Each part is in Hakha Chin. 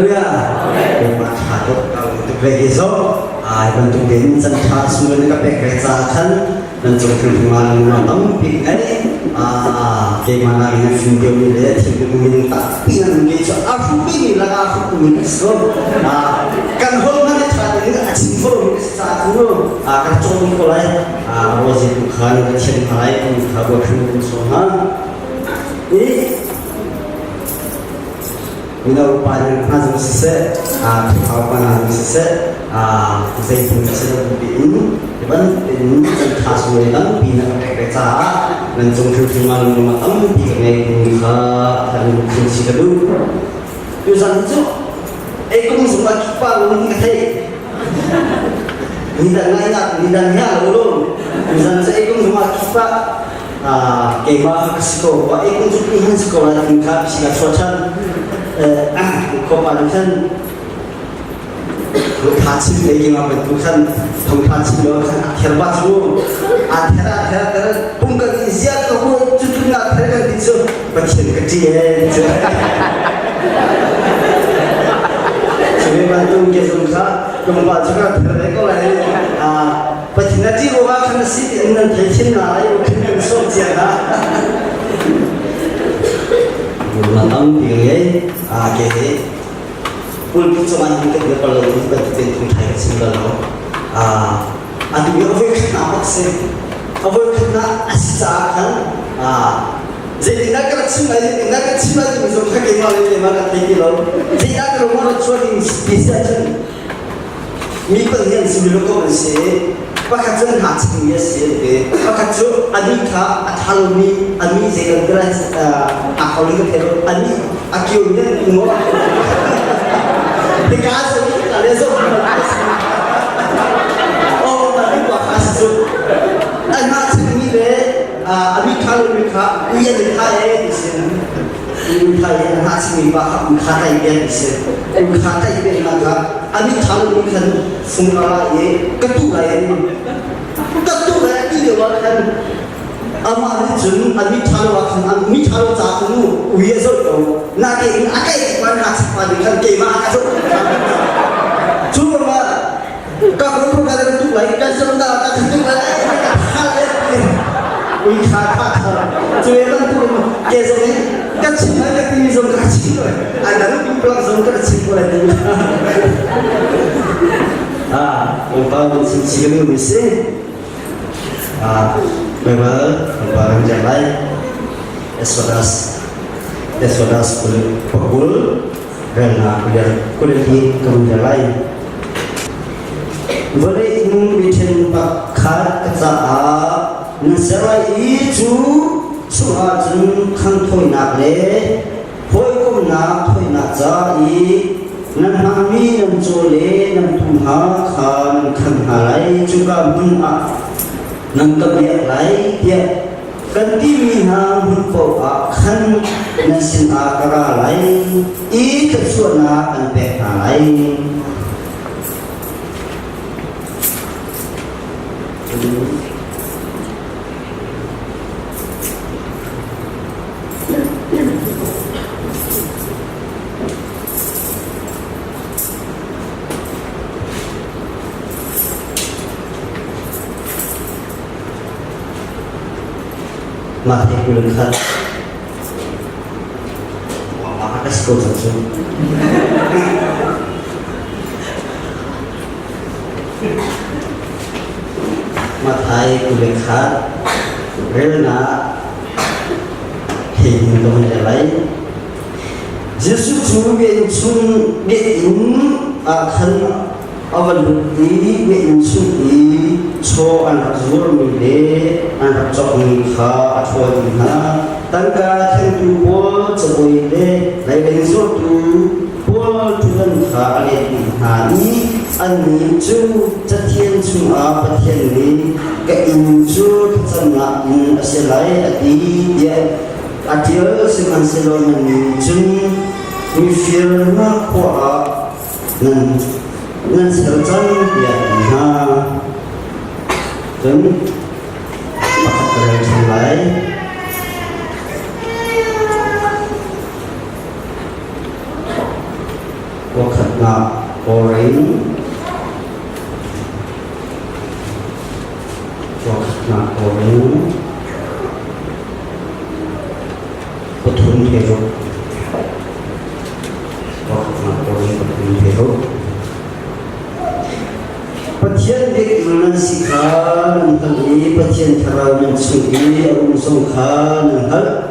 Hallelujah. Bawipa ṭha tuk tuk ve hi zo. Ai bantuk tein can ṭha sungin ka pek ve caah khan nan cung hrimhrim ah lungruang tampi ngei. Keimah nakin a fim deuhmi le thil min tampi nan um cu a hruhmi mi lakah a hruhmi ka si ko. Kan holh hmanh ṭha tein a chim kho lomi ka si caah cu kan cawn ko lai. Rozi tu kha nan ka thiam hna lai, kha buat hrim kan sawm hna. I mino upa hna zong siseh, Khrihfa upa hna zong siseh, zeitin a si lo tiin tibantukin kan tha sunglawi tampi na ka pek ve caah nan cung hrimhrim ah lunglung tampi ka ngei timi kha kan lungthin si ka duh. Tuzan cu ei kum zung ah kipa lung ka thei. Nidan ngai nak nidan hi a lo lo. Tuzan cu ei kum zung ah kipa keimah ka si ko wa ei kum cu pi han si ko lai tin kha si ka chuah than khopa nih khan tha chim le keimah bantuk khan thong tha chim lo khan a ther ba cu a ther a ther a ther pum kan i zia ko ko cu tu na ther kan ti cu Pathian ka ṭih ee cu cu bantuk ke zong kha tlawmpal cu ka ther ve ko lai Pathian a ṭih ruangah khan a si tiin nan thei thin hna lai khin kan sawm cia hna. Na tampi ngei ke he pulpit cungah hin kan bia lo in bantuk in thung thai ka chim bal lo. Atu hi a voi khatnak bak si. A voi khatnak a si caah khan zeitindah ka rak chim lai zeitindah ka chim lai timi zong kha keimah le keimah ka thei ti lo. Zeidah ka lung a rat chuah ding ti si ahcun Mi pahnih an si milu ko an si. Pakhat cu an hna chingmi a si an ti. Pakhat cu a nih kha a ṭha lomi a mi zei kan ti lai a kho in ka thei lo. A nih a kio in an ti maw? Hika cu ka le zo Oh, na nih kwa kha si cu. A hna chingmi le a mi ṭha lomi kha ui an i tha e ti si. Ui tha i a hna chingmi pa kha ui kha tai bia ti si. Ui kha tai bia na kha a mit ṭha lomi khan fung a ra i ka tuh lai an ka tuh lai a ti lio ah khan amah nih cun a mit ṭha lo ah khan a mit ṭha lo caah khan ui a zoh ko na ke in a kai tik man ha chak pa nih khan keimah a ka zoh cu ruangah ka ru ka ka tuk lai ka zong da ka tuk lai ka tha le ui kha kha kha cu e bantuk ke zong in ka chim lai ka timi zong ka chim lai ai dang plak zong ka chim ko lai ti ah ungpa mun chim chi ka mi si ah Bible ungpa kan jang lai Exodus Exodus 20 relnak 22 ka hun rel lai. Vawlei in miṭhen pakhat ka caah nan ser lai i cu chungah cun khanghthawinak le hawikomhnak thawinak ca i nan hmangmi nan caw le nan tuu hna kha nan khangh hna lai. Cuka hmun ah nan ka biak lai tiah kan timi hna hmun paoh ah khan nan sinah ka ra lai i thluachuahnak an pek hna lai. Mah hi 20 khat mah ka si ko cang cu. Mathai 21 relnak he hin ka hun rel lai. Jesuh cu biakinn chung biakinn ah khan a va lut i biakinn chung i chaw an rak zuarmi le an rak cawkmi kha a ṭhawl dih hna. Tangka thlengtu pawl cabuai le leileng zuartu pawl ṭhutdan kha a let dih hna i annih cu Cathiang chungah Pathian nih ka inn cu thlacamnak inn a si lai a ti tiah a ṭial sihmanhsehlaw nannih cun mifir hna khua ah nan nan ser cang tiah ti hna. Cun pakhat ka rel ṭhan lai. Pakhatnak Korin Pakhatnak Korin 3 6. Pakhatnak Korin 3 6. Pathian biakinn nan si kha nan hngalh i Pathian Thlarau nan chung i a um zong kha nan hngalh.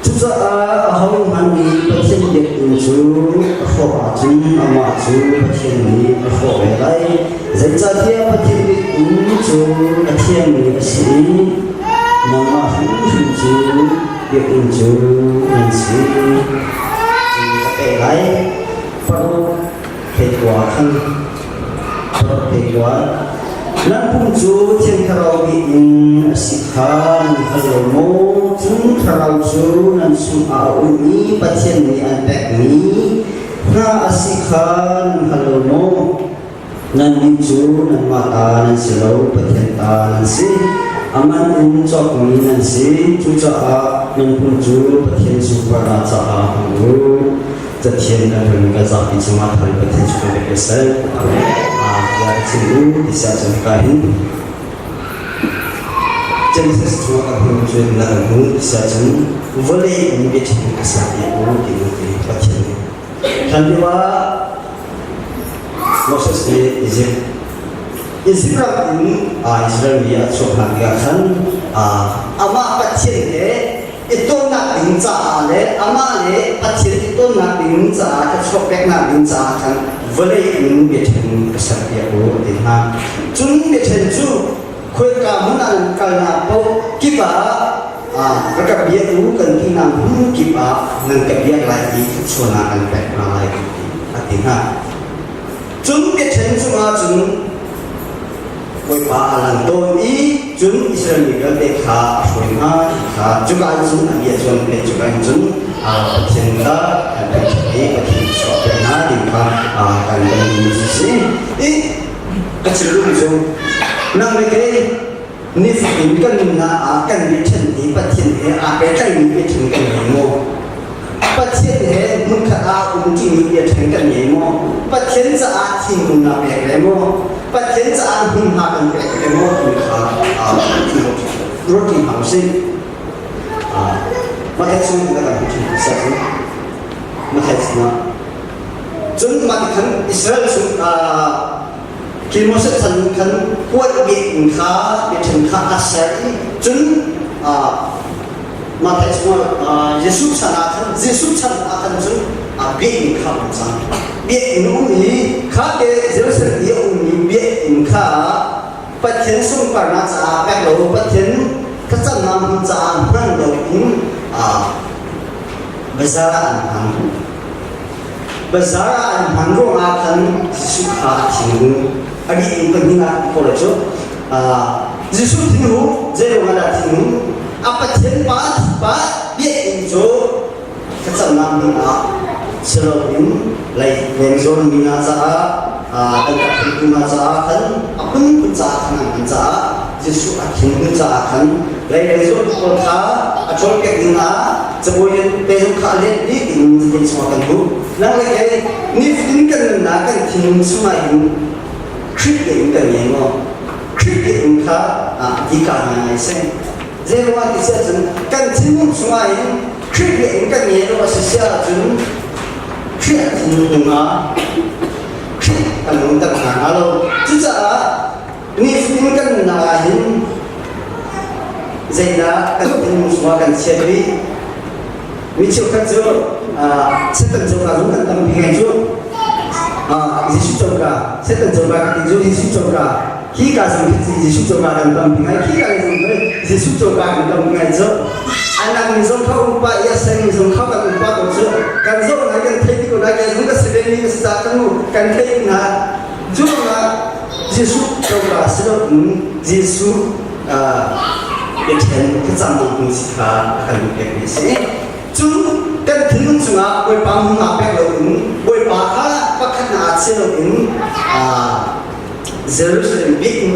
Cucaah ahohmanh nih Pathian biakinn cu a hrawh ahcun amah cu Pathian nih a hrawh ve lai. Zeicahtiah Pathian biakinn cu a thiangmi a si i nangmah hrimhrim cu biakinn cu nan si. Cun ka pek lai. Paruk theitua khan paruk theitua nan pum cu Thiang Thlarau in a si kha nan hngal lo maw? Cun Thlarau cu nan chungah a um i Pathian nih an pekmi hna a si kha nan hngal lo maw? Nannih cu nanmah ta nan si lo, Pathian ta nan si. A man in cawkmi nan si. Cucaah nan pum cu Pathian sunparnak caah hmang u. Cathiang kan rel kan zapi cungah thar Pathian cu kan bia seh. Amen. Bia ka chim u ti siah cun hika hin Genesis chungah kan hmu cu na kan hmu ti siah cun vawlei in biaṭhen ka ser piak u ti ti Pathian nih. Hlan lio ah Moses nih Egypt Egypt ram in Israel mi a chuak hna tikah khan amah Pathian he i tonnak ding caah le amah le Pathian i tonnak ding caah ka chuak peknak ding caah khan vawlei in biaṭhen ka serpiak u a ti hna. Cun biaṭhen cu khoika hmun ah nan kalnak paoh kip ah rak ka biak u kan tinak hmun kip ah nan ka biak lai i thluachuahnak kan pek hna lai a ti hna. Cun biaṭhen cungah cun Bawipa a lang tawn i cun Israel mi vialte kha a hruai hna ti kha cuka in cun a bia cu an theih. Cuka in cun Pathian kha an thangṭhat i Pathian chuahter hna ti kha kan kan mi cu si. I ka chim duhmi cu nang le kei nifatin kan nunnak ah kan biaṭhen i Pathian he aa pehtlaimi biaṭhen kan ngei maw? Pathian he hmunkhat ah umṭimi biaṭhen kan ngei maw? Pathian caah thinlung naa pek le maw? Pathian caah hmunhma kan pek le maw? Timi kha ruat ṭi hna usih. Matthai chung na kan hmu ṭi cu Matthai chungah cun mah ti khan Israel chung khi Moses chan khan kuat biakinn kha biaṭhen kha a ser i cun Matthai chungah Jesuh chan ah khan Jesuh chan ah khan cun biakinn kha um cang. Biakinn um i kha te Jerusalem i a ummi biakinn kha Pathian sunparnak caah pek lo Pathian thlacamnak hmun caah hman lo in bazar ah an hmang. Bazar ah an hman ruangah khan Jesuh kha a thinhung. A dih in pahnih ah ko cu Jesuh thinhung zeiruangah dah thinhung? A Pathian pa pa biakinn cu thlacamnak hmun ah si loin lei vengzawn mi hna caah kan rak hna caah khan a phunphun caah khan an hman caah Jesuh a thinhun caah khan lei vengzawn pawl kha a ṭhawlpiak ding ah cabuai te zong kha a let dih in hmun chungah kan hmuh. Nang le kei nifatin kan nunnak kan thinlung chungah hin Khrih tein kan ngei maw? Khrih tein kha dika ngai seh. Zeiruangah ti si ahcun kan thinlung chungah hin Khrih tein kan ngei lo a si si ahcun Khrih a thinlung ah Khrih kan nunter hna hnga lo. Cucaah nifatin kan nunnak ah hin zeidah kan thinlung chungah kan chiat rih? Mi cheukhat cu Satan coka zong kan tampi ngai cu. Jesuh coka, Satan coka ka ti cu Jesuh coka. Hi ka zong khi Jesuh coka kan tampi ngai. Khi ka zong khi Jesuh coka kan tampi ngai cu. Anak mi zong kha upa i a seng mi zong kha kan upa ko cu. Kan zoh ngai kan thei ti ko lai kan zong ka si ve mi ka si ca kan kan thei hna. Cu ruangah Jesuh coka si lo in Jesuh biakṭhen thlacamnak hmun si kha a kan pekmi a si. Cun kan thinlung chungah Bawipa hmunhma pek loin Bawipa kha pakhatnak ah chia loin Jerusalem biakinn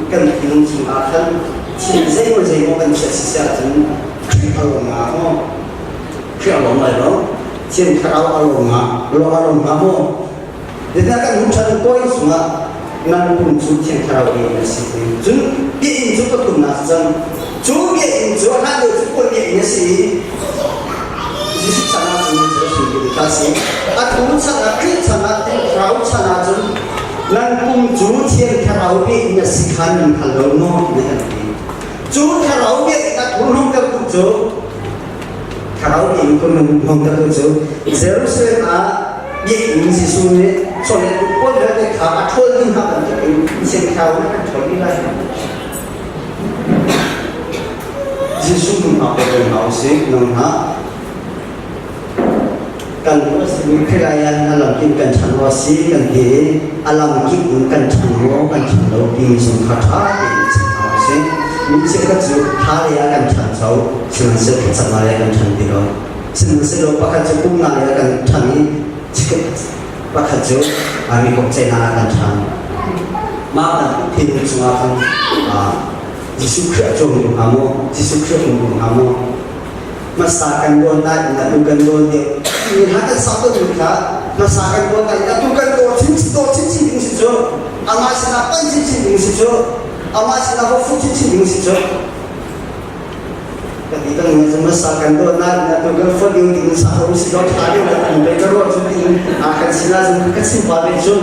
kan thinlung chungah khan thil zeimaw zeimaw kan chiah si ahcun Khrih a lawm hnga maw? Khrih a lawm lai lo. Thiang Thlarau a lawm hnga a lawm hnga maw? Zeitiah kan hmuh ṭhan kawi chungah nan pum cu Thiang Thlarau biakinn a si ti. Cun biakinn cu pathumnak a cang. Cu biakinn cu a hlan lio cu kawi biakinn a si i Jesuh chan ah cun Jerusalem biakinn kha a si. Atu chan ah Khrih chan ah Thiang Thlarau chan ah cun nan pum cu Thiang Thlarau biakinn a si kha nan hngal lo maw ti an ti. Cu Thlarau biakinn a thurhnawmtertu cu Thlarau in thurhnawmtertu cu Jerusalem ah biakinn Jesuh nih chawlet pawl vialte kha a ṭhawl dih hna bantukin Thiang Thlarau nih kan ṭhawl dih lai. Jesuh hnu hna pawl hna usih, nang hna kan simi Khrih ah a lamkip kan ṭhan maw a si kan ti i a lamkip in kan ṭhan maw kan ṭhan lo timi zong kha ṭha tein chim hna usih. Mi cheukhat cu thla lei ah kan ṭhancho, sihmanhsehlaw thlacamnak lei ah kan ṭhan ti lo. Sihmanhsehlaw pakhat cu pumnak lei ah kan ṭhan i chikkhat pakhat cu mi kongceihnak ah kan ṭhan. Mah bantuk thinlung chungah khan Jesuh Khrih a cawm hnga maw? Jesuh Khrih a hmu hnga maw? Hmasa kan dawn nain atu kan dawn deuh. Mi hna kan sak tawnmi kha hmasa kan dawn nain atu kan daw chin daw chinchin ding si cu. Amah sinah pan chinchin ding si cu. Amah sinah va fuh chinchin ding si cu. Kan ti tang cu hmasa kan dawn nain atu kan fuh ding ding sa ko si daw tha deuh kan pe ka ruah cu tiin a kan sinah cun ka chim pa ve cu.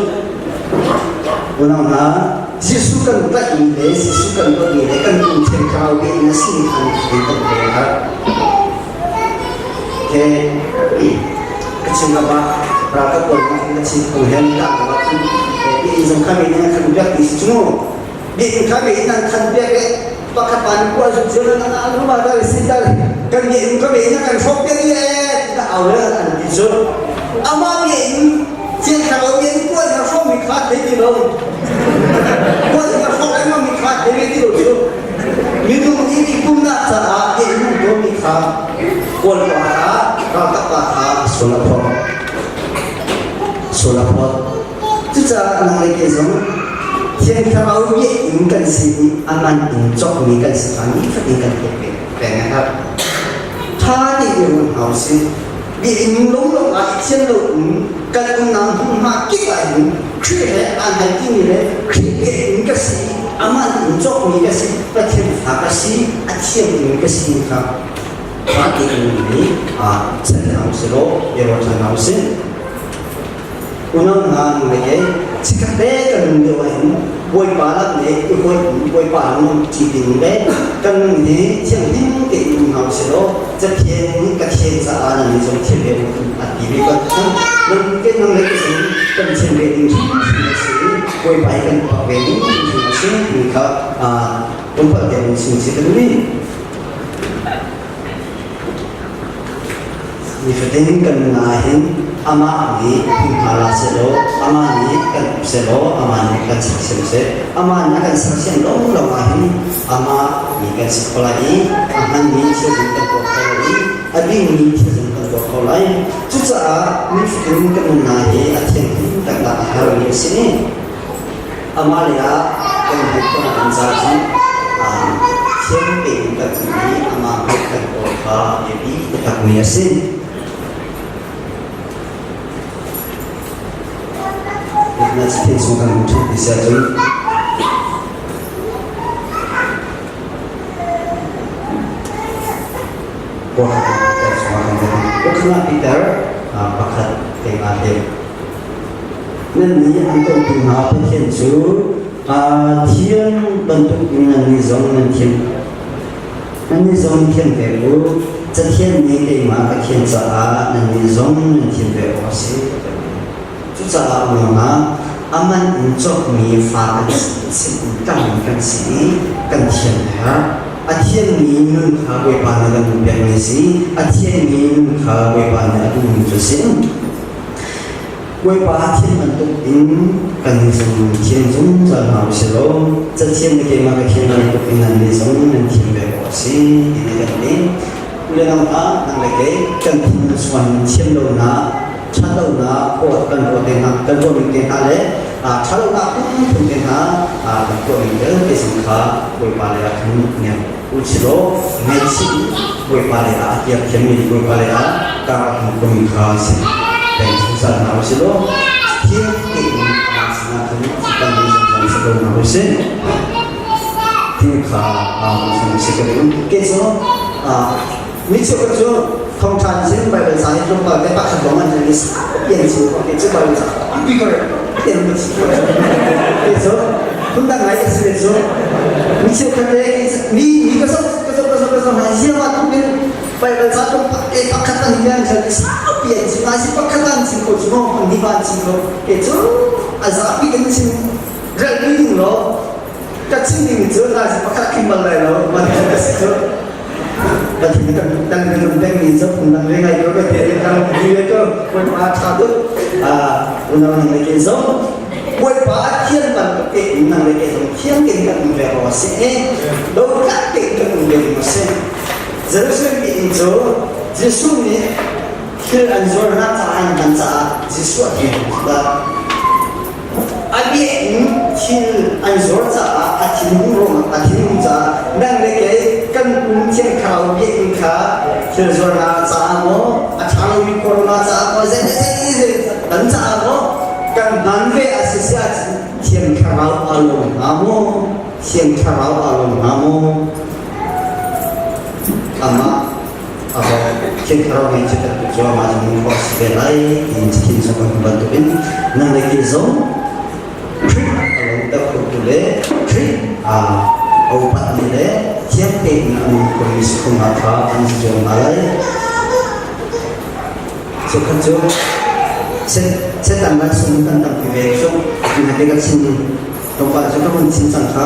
Unau hna, Jesuh kan tlaihmi le Jesuh kan dawtmi le kan pum thiang thlarau in a sin khan kan kan pe har. Ke ka chim lama ralkap pawl na kan chim kong hen ka ma khan bi in zong kha me na khan biak ti si chu bi in kha me nan khan biak e pakhat pa ni kwa zu zero na na lu ma da si ta kan ni in ka me na kan hrawk biak ye na au le an ti chu ama bi in thiang thlarau bi in kwa na hrawk mi kha thei ti lo Khual ka hrawk lengmang mi kha thei ti lo cu minung i i pumnak caah i nung dawmi kha kawl pa kha ralkap pa kha sual a phawt sual a phawt cucaah nang le kei zong Thiang Thlarau in kan si i aman in cawkmi kan si kha nifatin kan theih ve peng a herh ṭha tein run hau sih Biakinn lawnglawng ah i thian loin kan umnak hmunhma kip ah hin Khrih he aa naitimi le Khrih biakinn ka si, amah in cawkmi ka si, Pathian fa ka si, a thiangmi ka si kha ṭha tein nih chan hna usih law biaruah ṭhan hna usih. Unau hna nu le ke chikkhat te kan nun lio ahhin Bawipa lak le i hawi Bawipa nun ṭi ding le kan nun hi thianghlim tein um hna usih law Cathiang ka thian caah nan nih zong thian ve u a ti ve ko nan ke nang le ke zong kan thian ve ding hrimhrim a si Bawipa hi kan pak ve ding hrimhrim a si timi kha tlawmpal te in chim si ka duh i Nifatin kan nun ahhin amah nih hmunhma la sehlaw, amah nih kan up sehlaw, amah nih kan sersiam seh. Amah nih a kan sersiam lawnglawng ahhin amah nih kan si kho lai i a hmanmi thil zong kan tuah kho lai i a dingmi thil zong kan tuah kho lai. Cucaah nifatin kan nunnak hi a thianghlim taktak a herhmi a si. Amah lei ah kan hmuh khawhnak in ca cu thiang tein kan um i amah hmuh kan kawl kha biapi taktakmi a si. Na thil chung kan hmuh ṭhan ti si ahcun Peter pakhat te nga te Nannih an kotu hna Pathian cu thiang bantuk in nannih zong nan thiam. Nannih zong thiam ve u. Cathian nih keimah ka thian caah nannih zong nan thiam ve awk a si. Cucaah unau hna, a man in cawkmi fa kan si, tangmi kan si i kan thiam a herh. A thianmi nun kha Bawipa nih kan duh pekmi a si. A thianmi nun kha Bawipa nih a duhmi cu a si. Bawipa thil bantuk in kan zung thiam zungzal hna usih law cathiam le keimah ka thiam bantuk in nannih zong nan thiam ve awk a si ti kan ti. Ule nang hna, nang le kei kan thinlung chungah thiam lonak ṭhatlonak huat kan ruah te hna kan ruahning te hna le ṭhatlonak phunphun te hna kan tuahning vialte zong kha Bawipa lei ah khan ngiang u silaw ngaihchih Bawipa lei ah a kiar thiammi Bawipa lei ah kar a hmu khomi kha si peng zungzal hna u silaw thiang tein amah sinah khan kan um zungzal si ko hna u sih. Thil kha aa si ka ding. Ke cu mi cheukhat cu thawngṭha an chim Baibal ca hi tlawmpal te pakhat lawng an rel i saupi an chim ko. Ke cu Baibal ca tampi ka rel tiang ka chim ko. Ke cu phundang ngai ka si ve cu. Mi cheukhat le mi mi ka zoh ka zoh ka zoh ka zoh hna ziang ah tuk in Baibal ca tlawmpal te pakhat an hian rel i saupi an chim. Nai si pakhat an chim ko cu maw pahnih an chim ko. Ke cu a zapi kan chim rel ding law ka chim ding cu na si pakhat khim bal lai lo man ka si cu Pathian kan kan kan peng mi cu phundang le ngai ko ka te kan ni le ko Bawipa tha tuk unau nang le ke zong Bawipa thian bantuk te in nang le ke zong thiang tein kan um ve ko si e do tlak tein kan um ve ding si Jerusalem ti in cu Jesuh nih thil an zuarnak caah an hman caah Jesuh a ti A bia in thil an zuar caah a thinhung ruangah a thinhung caah nang le kei kan pum thiang thlarau biakinn kha thil zuarnak caah maw a ṭha lomi corona caah maw zei zei zei kan caah maw kan hman ve a si si ahcun thiang thlarau aa lawm hnga maw thiang thlarau aa lawm hnga maw amah Thiang Thlarau nih chikkhat cu amah zong khawh a si ve lai tiin cathiang chung kan hmuh bantukin nang le kei zong Khrih a lawmter khotu le Khrih a upatmi le thiang tein a nung khomi si kho hna kha an si zuam hna lai. Cheukhat cu Satan van sung kan tampi ve cu na te ka chim tlawmpal cu ka hun chim cang kha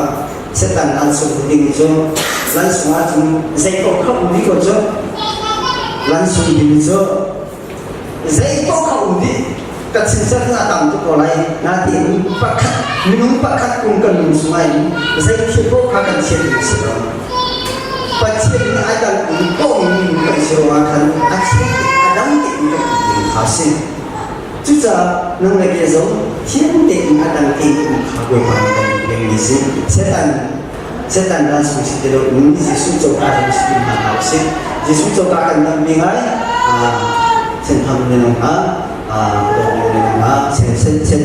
Satan an sung ding cu lan sung ahcun zei paoh kha um dih ko cu lan sung ding cu zei paoh kha um dih ka chim ser na tam tuk ko lai natein pakhat minung pakhat kum kan nun sung ai zei thil paoh kha kan thiam ding si lo Pathian nih ai dang in paoh mi kan si ruangah khan a thiam a dang tein kan um ding kha si Cucaah nang le kei zong thiang tein a dang tein um kha Bawipa nih kan duh dingmi si. Satan Satan ral sung si ti lo in Jesuh coka kan si hna hna usih. Jesuh coka kan dam mi ngai sen tham ne nong ha dong ne nong ha sen sen sen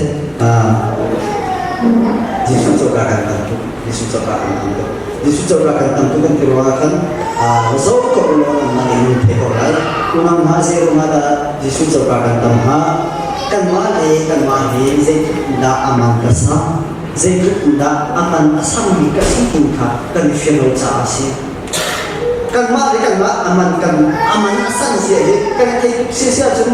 Jesuh coka kan tam tuk Jesuh coka kan tam tuk Jesuh coka kan tam tuk kan ti ruangah khan zo ko lo nang ma nih thei ko lai unang ha zei ruangah dah Jesuh coka kan tam ha kanmah le kanmah hi zeitluk dah aman ka sam zeitluk dah aman a sammi ka si ti kha kan i fian lo caah a si kanmah le kanmah aman kan aman a san sia hi kan thei tuk sia sia cun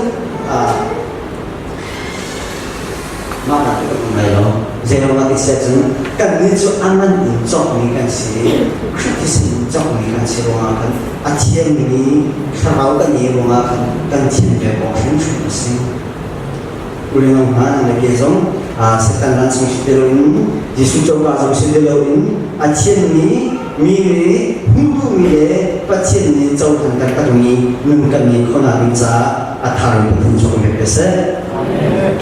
Mah kan kan um lai lo. Zeiruangah ti siah cun kannih cu a man in cawkmi kan si. Khrih thisen in cawkmi kan si ruangah khan a thiangmi thlarau kan i ruangah khan kan thian ve awk hrimhrim a si. Ulino hna nan le ke zong Satan dan sung si ti loin Jesuh coka zong si ti loin a thianmi mi nih hmuh duhmi le Pathian nih cohlan taktakmi nun kan ngeih khawhnak ding caah a thar in Pathian cu kan bia seh.